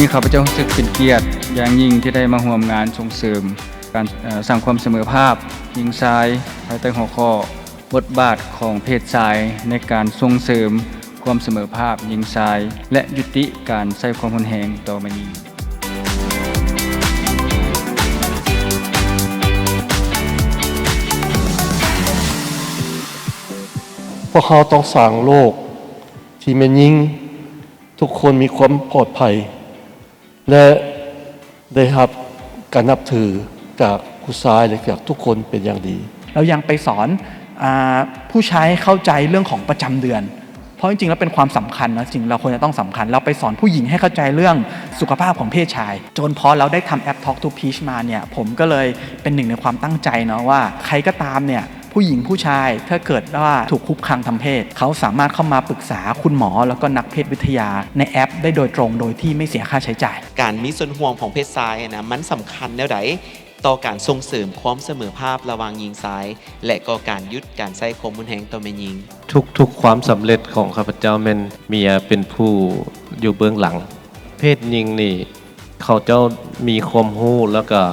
ນີ້ຂ້າພະເຈົ້າຮູ້ສຶກເປັນກຽດຢ່າງຍິ່ງທີ່ໄດ້ມາຮ່ວມງານສົ່ງເສີມການ ເອີ່ ສ້າງຄວາມສະເໝີພາບຍິງຊາຍ ພາຍໃຕ້ຫົວຂໍ້ ບົດບາດຂອງເພດຊາຍໃນການສົ່ງເສີມຄວາມສະເໝີພາບຍິງຊາຍ ແລະ ຍຸຕິການໃຊ້ຄວາມຮຸນແຮງຕໍ່ແມ່ຍິງ. ພວກເຮົາຕ້ອງສ້າງໂລກທີ່ແມ່ຍິງທຸກຄົນມີຄວາມປອດໄພ ແລະ ໄດ້ຮັບການນັບຖືຈາກຜູ້ຊາຍ ແລະ ຈາກທຸກຄົນເປັນຢ່າງດີ. เรายังไปสอน อ่า ผู้ชายให้เข้าใจเรื่องของประจำเดือน เพราะจริงๆ แล้วเป็นความสำคัญนะ จริงเราควรจะต้องสำคัญ เราไปสอนผู้หญิงให้เข้าใจเรื่องสุขภาพของเพศชาย จนพอเราได้ทำแอป Talk to Peach มาเนี่ย ผมก็เลยเป็นหนึ่งในความตั้งใจเนาะว่าใครก็ตามเนี่ย ผู้หญิงผู้ชายถ้าเกิดว่าถูกคุกคามทางเพศ เขาสามารถเข้ามาปรึกษาคุณหมอแล้วก็นักเพศวิทยาในแอปได้โดยตรงโดยที่ไม่เสียค่าใช้จ่าย ການມີສ່ວນຮ່ວມຂອງເພດຊາຍນະ ມັນສຳຄັນແນວໃດຕໍ່ການສົ່ງເສີມຄວາມສະເໝີພາບລະຫວ່າງຍິງຊາຍ ແລະ ກໍການຢຸດການໃຊ້ຄວາມຮຸນແຮງຕໍ່ແມ່ຍິງ? ທຸກໆຄວາມສຳເລັດຂອງຂ້າພະເຈົ້າແມ່ນເມຍເປັນຜູ້ຢູ່ເບື້ອງຫຼັງ. ເພດຍິງນີ້ ເຂົາເຈົ້າມີຄວາມຮູ້ ແລ້ວກະ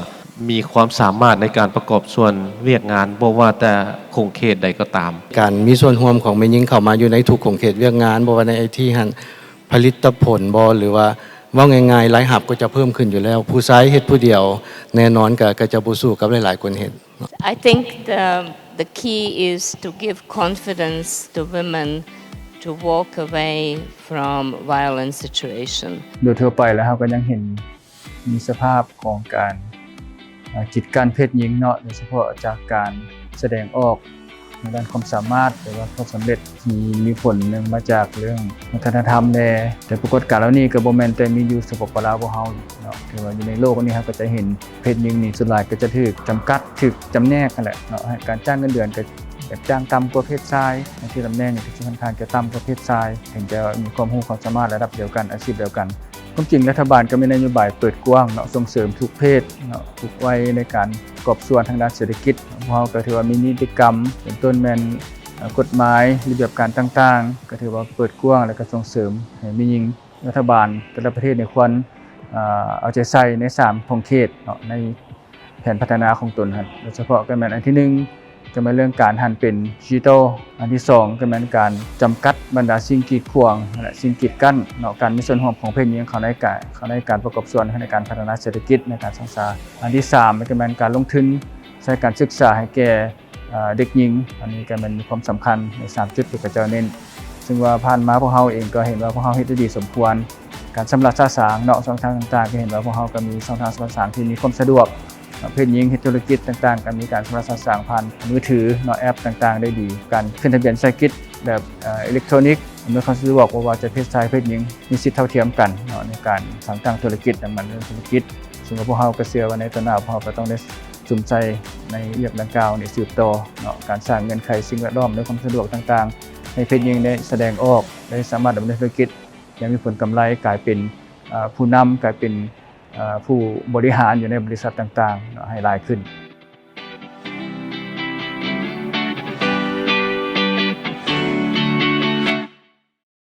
ມີຄວາມສາມາດໃນການປະກອບສ່ວນວຽກງານ ບໍ່ວ່າແຕ່ຂົງເຂດໃດກໍຕາມ. ການມີສ່ວນຮ່ວມຂອງແມ່ຍິງເຂົ້າມາຢູ່ໃນທຸກຂົງເຂດວຽກງານ ບໍ່ວ່າໃນໄອທີຫັ້ນ ຜະລິດຕະຜົນບໍ ຫຼືວ່າເວົ້າງ່າຍໆ ລາຍຮັບກໍຈະເພີ່ມຂຶ້ນຢູ່ແລ້ວ. ຜູ້ຊາຍເຮັດຜູ້ດຽວ ແນ່ນອນກະ ກະຈະບໍ່ສູ້ກັບຫຼາຍໆຄົນເຮັດ. I think the, the key is to give confidence to women to walk away from violent situation. ໂດຍທົ່ວໄປແລ້ວ ເຮົາກໍຍັງເຫັນມີສະພາບຂອງການ ເອີ່ ກີດກັ້ນເພດຍິງເນາະ ໂດຍສະເພາະຈາກການສະແດງອອກ ໃນດ້ານຄວາມສາມາດ ຫຼືວ່າຄວາມສຳເລັດທີ່ມີຜົນເນື່ອງມາຈາກເລື່ອງວັດທະນະທຳແດ່. ແຕ່ປາກົດການເຫຼົ່ານີ້ກໍບໍ່ແມ່ນແຕ່ມີຢູ່ສປປ ລາວພວກເຮົາເນາະ, ແຕ່ວ່າຢູ່ໃນໂລກນີ້ເຮົາກໍຈະເຫັນເພດຍິງນີ້ສ່ວນຫຼາຍກໍຈະຖືກຈຳກັດ ຖືກຈຳແນກຫັ້ນແຫຼະເນາະ, ໃຫ້ການຈ້າງເງິນເດືອນກໍແບບຈ້າງຕ່ຳກວ່າເພດຊາຍ, ໃນທີ່ຕຳແໜ່ງນີ້ກໍຊິຂ້ອນຂ້າງຈະຕ່ຳກວ່າເພດຊາຍ, ເຖິງຈະມີຄວາມຮູ້ຄວາມສາມາດລະດັບດຽວກັນ ອາຊີບດຽວກັນ. ຄວາມຈິງລັດຖະບານກໍມີນະໂຍບາຍເປີດກວ້າງເນາະ, ສົ່ງເສີມທຸກເພດເນາະ, ທຸກໄວໃນການປະກອບສ່ວນທາງດ້ານເສດຖະກິດ. ພວກເຮົາກໍຖືວ່າມີນິຕິກຳ ເປັນຕົ້ນແມ່ນ ເອີ່ ກົດໝາຍ ລະບຽບການຕ່າງໆ ກໍຖືວ່າເປີດກວ້າງ ແລະ ກໍສົ່ງເສີມໃຫ້ມີຍິ່ງ. ລັດຖະບານແຕ່ລະປະເທດນີ້ຄວນ ເອີ່ ເອົາໃຈໃສ່ໃນສາມຂົງເຂດເນາະ ໃນແຜນພັດທະນາຂອງຕົນຫັ້ນ. ໂດຍສະເພາະກໍແມ່ນອັນທີໜຶ່ງ ກໍແມ່ນເລື່ອງການຫັນເປັນດິຈິຕອລ, ອັນທີສອງກໍແມ່ນການຈຳກັດບັນດາສິ່ງກີດຂວາງ ແລະ ສິ່ງກີດກັ້ນເນາະ ການມີສ່ວນຮ່ວມຂອງເພດຍິງເຂົ້າໃນການ ເຂົ້າໃນການປະກອບສ່ວນໃນການພັດທະນາເສດຖະກິດ ໃນການສ້າງສາ. ອັນທີສາມກໍແມ່ນການລົງທຶນໃສ່ການສຶກສາໃຫ້ແກ່ ເອີ່ ເດັກຍິງ. ອັນນີ້ກໍແມ່ນມີຄວາມສຳຄັນໃນສາມຈຸດທີ່ເຂົາເຈົ້າເນັ້ນ, ຊຶ່ງວ່າຜ່ານມາພວກເຮົາເອງກໍເຫັນວ່າພວກເຮົາເຮັດໄດ້ດີສົມຄວນ. ການຊຳລະສະສາງເນາະ ຊ່ອງທາງຕ່າງໆ ກໍເຫັນວ່າພວກເຮົາກໍມີຊ່ອງທາງຊຳລະສະສາງທີ່ມີຄວາມສະດວກ. ເພດຍິງເຮັດທຸລະກິດຕ່າງໆ ກໍມີການຊຳລະສະສາງຜ່ານມືຖືເນາະ, ແອັບຕ່າງໆໄດ້ດີ. ການຂຶ້ນທະບຽນເສດຖະກິດແບບ ເອີ່ ເອເລັກໂທຣນິກ ອຳນວຍຄວາມສະດວກ ບໍ່ວ່າຈະເພດຊາຍເພດຍິງ ມີສິດເທົ່າທຽມກັນເນາະ ໃນການສ້າງຕັ້ງທຸລະກິດ ດຳເນີນທຸລະກິດ. ຊຶ່ງວ່າພວກເຮົາກໍເຊື່ອວ່າໃນຕໍ່ໜ້າ ພວກເຮົາກໍຕ້ອງໄດ້ ສຸມໃສ່ໃນວຽກດັ່ງກ່າວນີ້ສືບຕໍ່ເນາະ, ການສ້າງເງື່ອນໄຂສິ່ງແວດລ້ອມ ແລະ ຄວາມສະດວກຕ່າງໆ ໃຫ້ເພດຍິງໄດ້ສະແດງອອກ ໄດ້ສາມາດດຳເນີນທຸລະກິດຢ່າງມີຜົນກຳໄລ, ກາຍເປັນ ເອີ່ ຜູ້ນຳ, ກາຍເປັນ ເອີ່ ຜູ້ບໍລິຫານຢູ່ໃນບໍລິສັດຕ່າງໆເນາະ ໃຫ້ຫຼາຍຂຶ້ນ.